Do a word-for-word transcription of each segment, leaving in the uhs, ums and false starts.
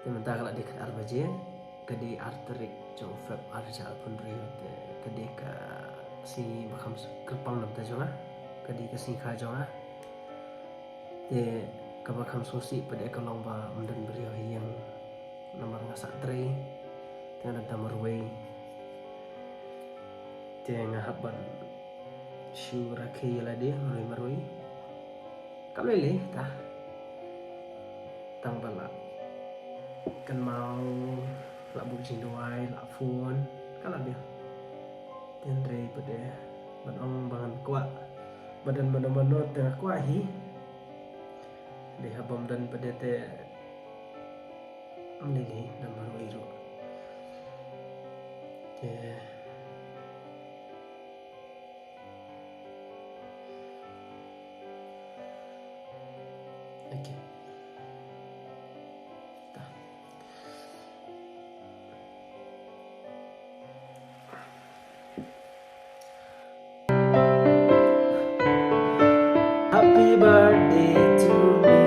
Te mynta ka la dei khatar baje, ka dei ar tarik jong Feb ar hajar arphew hynriew, te ka dei ka sngi ba kham s-, kyrpang na bynta jong nga, ka dei ka sngi kha jong nga. Te kaba kham sngewsih pat de ka long ba ym don briew ha ïing, namar nga sah trei, te nga dang tam marwei. Te nga hap ban shu rakhe ïa lade marwei marwei. Kam lei lei ta. Tang ba la kynmaw, la buh jingduwai, la phone, ka la biang. Te hynrei pat de ban ong ba ngan kwah, ba don mano mano te nga kwah hi. Dei haba ym don pat de te ym lei lei, don marwei ruh. Te okay. Ta. Happy birthday to me.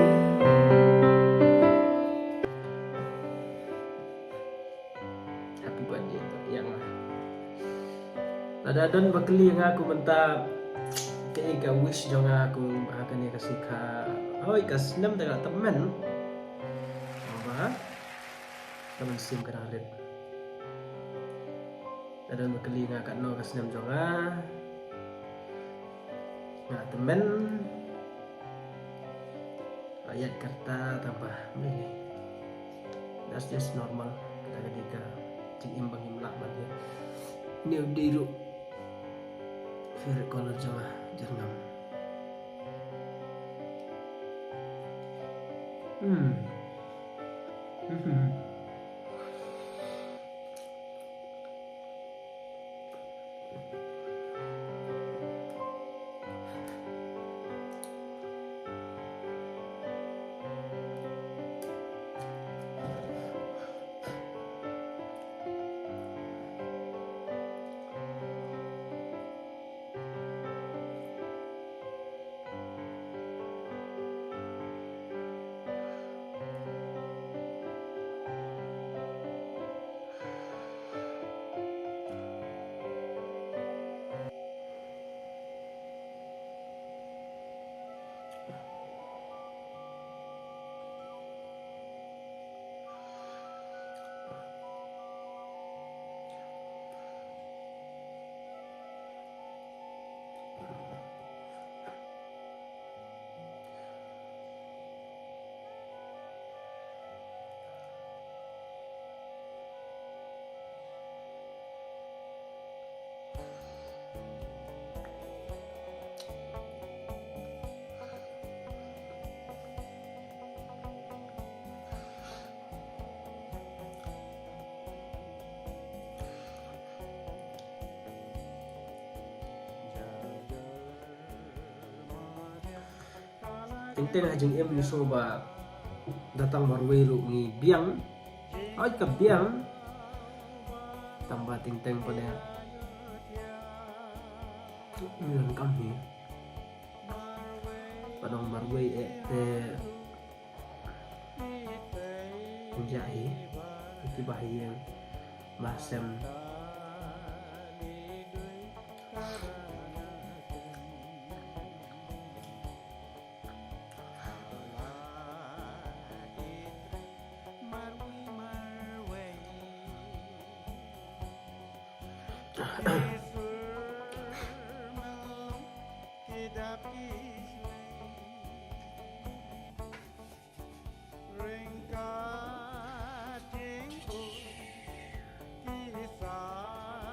Happy birthday to ïa nga. Lada don ba kylli nga kum mynta kaei ka wish jong nga kum ha kane ka sngi kha, hoi ka snem te ka tymmen. Ba ka mynsiem ka dang rit. Lada don ba kylli nga katno ka snem jong nga, nga tymmen. Ayat kata tambah ni. That's just normal. Kata ka dei ka jingim ba ngim lah ban ïa. Ni u dei ruh favorite color jong nga, jyrngam. Hmm. Hmm. Teng teng ha jingim ngi sngew ba da tang marwei ruh ngi biang. Hooid ka biang. Tang ba teng teng pat de ngi donkam hi. Ba dang marwei eh te Kum jia hi, ki ba ha ïing ba sem.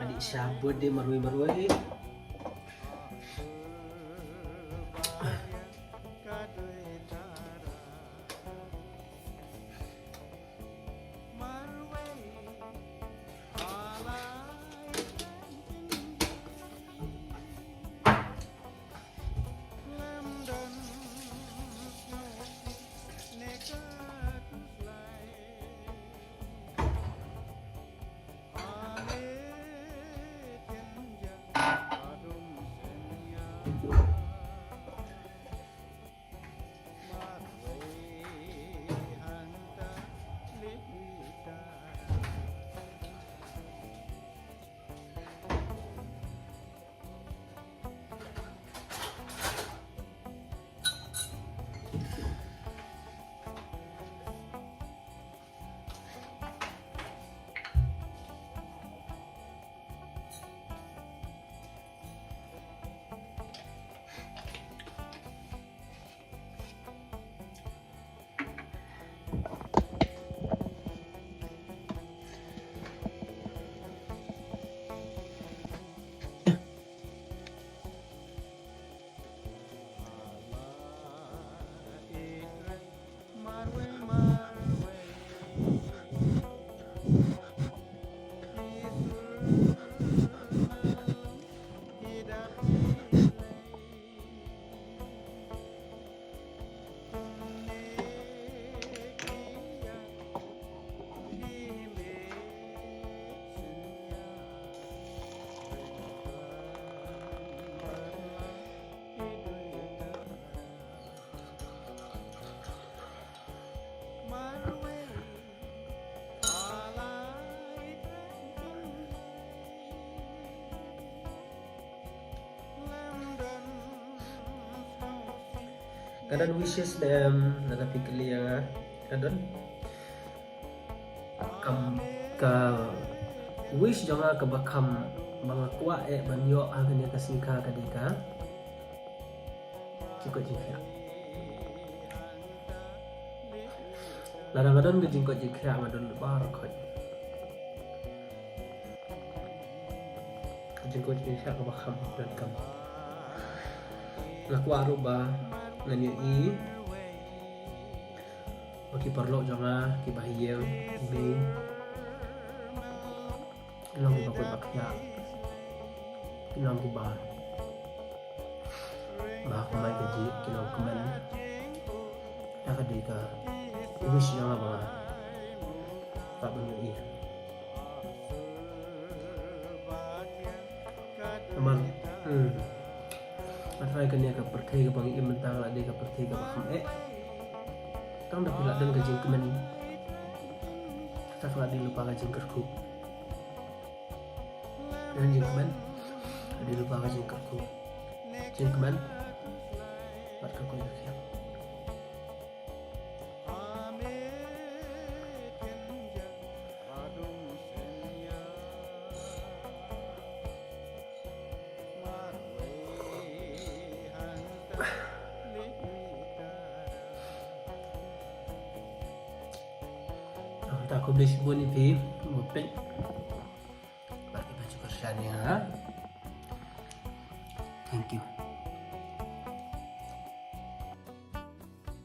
Ani sha birthday marwei marwei. Ka don wishes ne em, lada phi kylli ïa nga. Ka don. Kam, ka wish jong nga kaba kham ba nga kwah eh ban ïoh ha kane ka sngi ka dei ka jingkoit jingkhiah. Lada nga don ka jingkoit jingkhiah nga don baroh khoit. Ka jingkoit jingkhiah kaba kham donkam. Nga kwah ruh ba ngan ïohi ba ki paralok jong nga kiba ha ïing, ki long kiba koit ba khiah, ki long kiba ba ha khmat ka jingkmen. Ïa ka dei ka wish jong nga ba nga kwah ban ïohi. Namar, hmm, nga tharai kane ka pyrthei kaba ngi im mynta ka la dei ka pyrthei kaba kham eh. Tang da phi la don ka jingkmen, kata ka la dei lypa ka jingkyrkhu. Don jingkmen, ka dei lypa ka jingkyrkhu. Jingkmen bad ka koit ka khiah. Ta khublei shibun ïa phi ba peit. Bad kiba ju kyrshan ïa nga. Thank you.